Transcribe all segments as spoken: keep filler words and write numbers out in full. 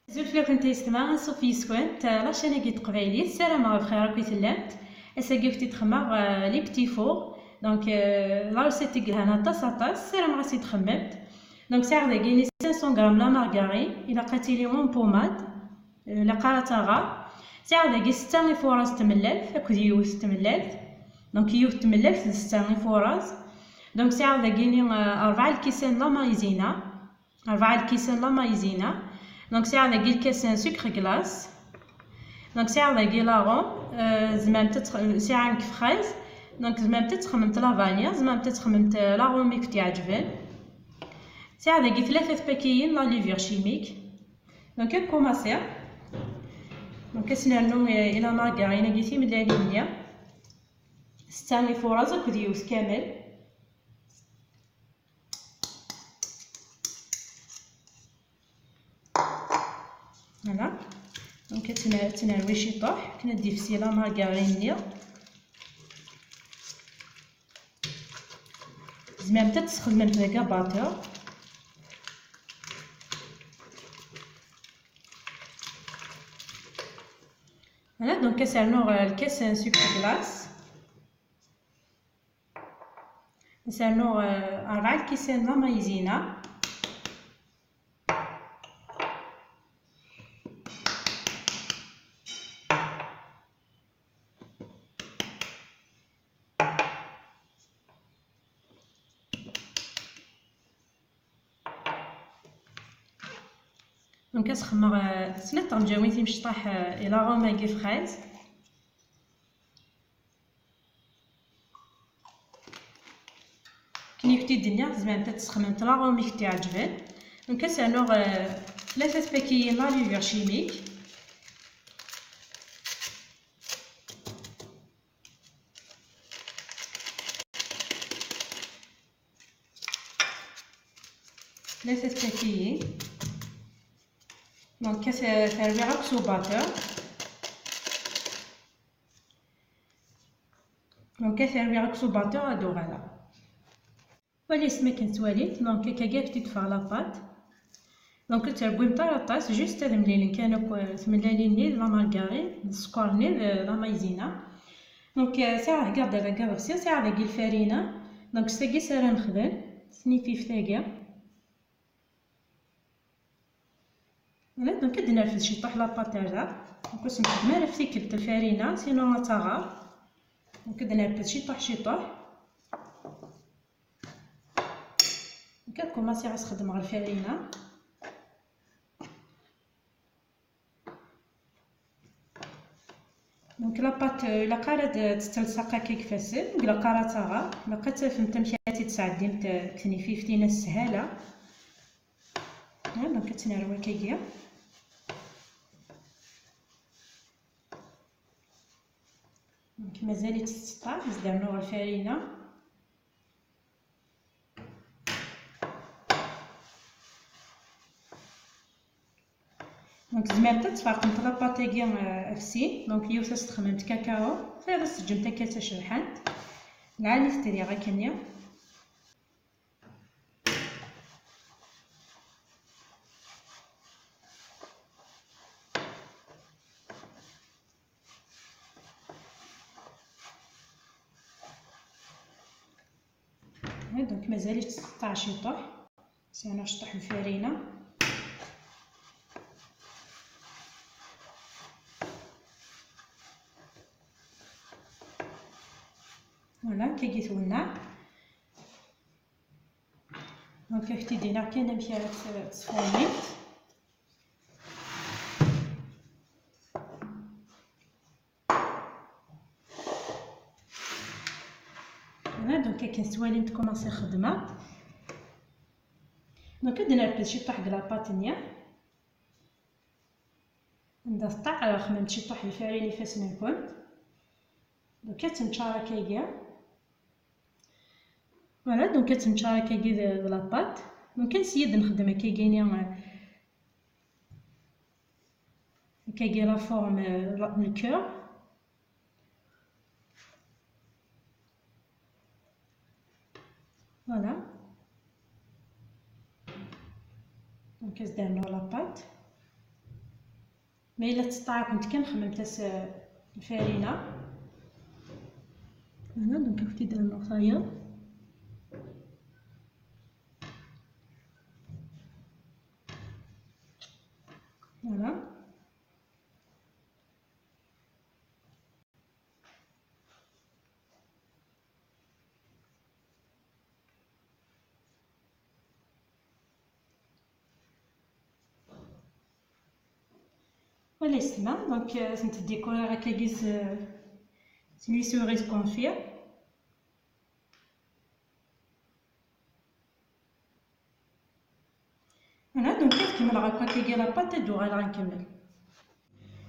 Azul fell-akent a yessetma, anṣuf yis-kent, euh, la chaîne-agi n teqbaylit, ssarameɣ bxir akk i tellamt. Ass-agi akk-id-xedmeɣ, euh, les petits fours. Donc, euh, la recette i yelhan aṭas, aṭas, ssarameɣ ad tt-id-txemmemt. Donc, sɛiɣ dagi cinq cents grammes la margarine, ilaq ad tili en pommade, euh, ilaq ara taɣar. Sɛiɣ dagi setta ifuras n tmellalt akked yiwet n tmellalt. Donc, yiwet n tmellalt d setta ifuras. Donc, sɛiɣ dagi, euh, rebɛa lkisan n la maïzena. Rebɛa lkisan la maïzena. Donc, sɛiɣ dagi lkas n sucre glace. Donc, sɛiɣ dagi la rhum, euh, tzemremt ad tx-, sɛiɣ nekk fraise. Donc, tzemremt ad txedmemt la vanille, tzemremt ad txedmemt, euh, la rhum i kent-iɛeǧben. Sɛiɣ dagi tlata tpakiyin la levure chimique. Donc, ad nkumaṣi. Donc, ad s-nernu, euh, i la margarine-agi timellalin-nni. Setta ifuras akked yiwet kamel. Voilà. Donc, ad tt-n-, ad tt-nerwi ciṭuḥ, akken ad d-ifsi la margarine-nni. Tzemremt ad tesxedmemt deg abatur. Voilà, donc ad s-rnuɣ, euh, lkas n sucre glace. Ad s-rnuɣ, euh, rebɛa lkisan n la maïzena. Donc, ad s-xedmeɣ, euh, snat tɣenǧawin timecṭaḥ, euh, i la rhum-agi fraise. Akken i kent-id-nniɣ, tzemremt ad tesxedmemt la rhum i kent-iɛeǧben. Donc, ad s-rnuɣ, euh, tlata tpakiyin la levure chimique. Tlata tpakiyin. Donc, ad t-rwiɣ akk s ubatur. Donc, ad t-rwiɣ akk s ubatur, ad uɣaleɣ. Wali asmi akken tettwalimt, donc, akkagi ad k-id-teffeɣ la pâte. Donc, ur tettregwimt ara aṭas, juste ad mlilen kan akk, euh, tmellalin-nni d la margarine, d sskeṛ-nni d la maïzena. Donc, euh, sɛiɣ heggaɣ-d rragad ɣef sin, sɛiɣ dagi lfarina. Donc, s tagi s ara nexdem, s tnifift-agi. Voilà, donc ad nerfed ciṭuḥ la pâte ar da. Donc, ur s-nxeddem ara ɣef tikkelt lfarina, sinon ad taɣar. Donc, ad nerfed ciṭuḥ, ciṭuḥ. Donc, ad commencer ad sxedmeɣ lfarina. Donc, la pâte, euh, ilaq ara d-, tettelṣaq akka deg ifassen, ur ilaq ara ad taɣar, ilaq ad tafemt amek ara tt-id-tesɛeddimt, euh, deg tnifift-ines s sshala. Ah, donc, ad tt-nerwi akkagi. Donc, mazal-itt tettseṭṭa, ad s-d-rnuɣ lfarina. Donc, tzemremt ad tferqemt la pâte-agi, euh, ɣef sin. Donc, yiwet ad s-txedmemt kakao, tayeḍ ad s-teǧǧemt akka d tacebḥant. Lɛali tedri akkenni. Donc, mazal-itt teqṭeɛ ciṭuḥ. Sɛiɣ ciṭuḥ n lfarina. Voilà, akkagi twenneɛ. Donc, ad k-id-iniɣ kan amek ara tt-, tesfurmimt. Voilà, donc akken tettwalimt commencer xedmeɣ. Donc, ad nerfed ciṭuḥ deg la pâte-nni. Anda teṭṭeɛ, xedmemt ciṭuḥ lfarina ifassen-nkent. Donc, ad tenčar akkagi. Voilà, donc ad tenčar akkagi d, d la pâte. Donc, ad nessyi ad nexdem akkagi-ni, euh, akkagi la forme, euh, la, le cœur. Voilà. Donc, ad s-d-rnuɣ la pâte. Ma yella testeɛṛfemt kan, xemmemt-as, eh, lfarina. Voilà, donc ad ak-t-id-rnuɣ tayeḍ. Voilà. Voilà, yesma, donc, euh, ad tent-ddikuriɣ akkagi s, s les cerises confit. Voilà, donc ad kemmleɣ akk akkagi la pâte, ad d-uɣaleɣ ad nkemmel.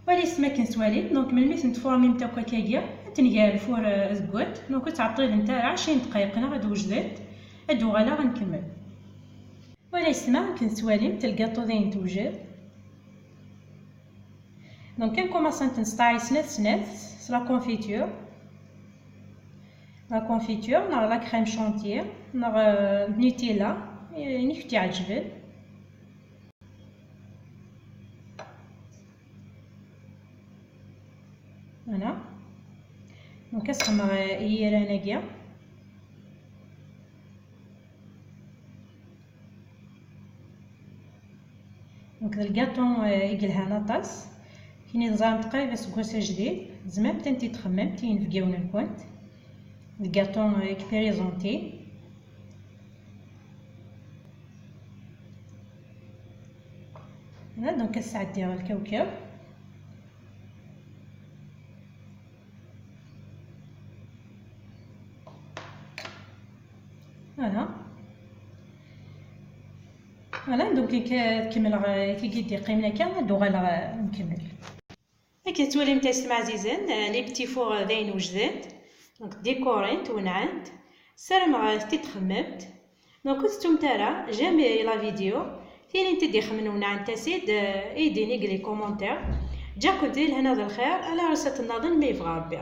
Voilà, yesma, akken tettwalim, donc melmi tentformimt akk akkagi, ad ten-nger lfur, euh, deg waṭ, donc ur ttɛeṭṭilent ara ɛecrin dqayeq neɣ ad wejdent, ad d-uɣaleɣ ad nkemmel. Voilà, yesma, akken tettwalimt, lgaṭu dayen tewjed. Donc, ad nkumaṣ ad ten-nesṭaɛi snat snat s la confiture. La confiture, neɣ la crème chantilly, neɣ, euh, Nutella, ayen i k-tt-iɛeǧben. Voilà. Donc, ad sxemmeɣ, euh, i yiran-agi. Donc, d lgaṭu, euh, i yelhan aṭas. Kini teẓramt qrib aseggas ajdid, tzemremt ad tent-id-txemmemt i yinebgiwen-nkent. Lgaṭu, euh, i k-présenter. Voilà, donc ad sɛeddiɣ lkawkab. Voilà. Voilà, donc, euh, kemmleɣ, euh, tigi d-iqqimen akka, ad uɣaleɣ, euh, nkemmel. Akken tettwalimt, ay s-, ɛzizen, euh, les petits fours, euh, d ayen wejden. Donc, décorent, wenɛent. Ssarameɣ, euh, ad t-id-txemmemt. Donc, ur tettumt ara jamais la vidéo. Tin i t-id-ixemmen wenɛent-as-id, euh, i d-ini deg les commentaires. Ǧǧiɣ-kent di lehna d lxir, ala ɣer sat nnaḍen ma yebɣa Rebbi.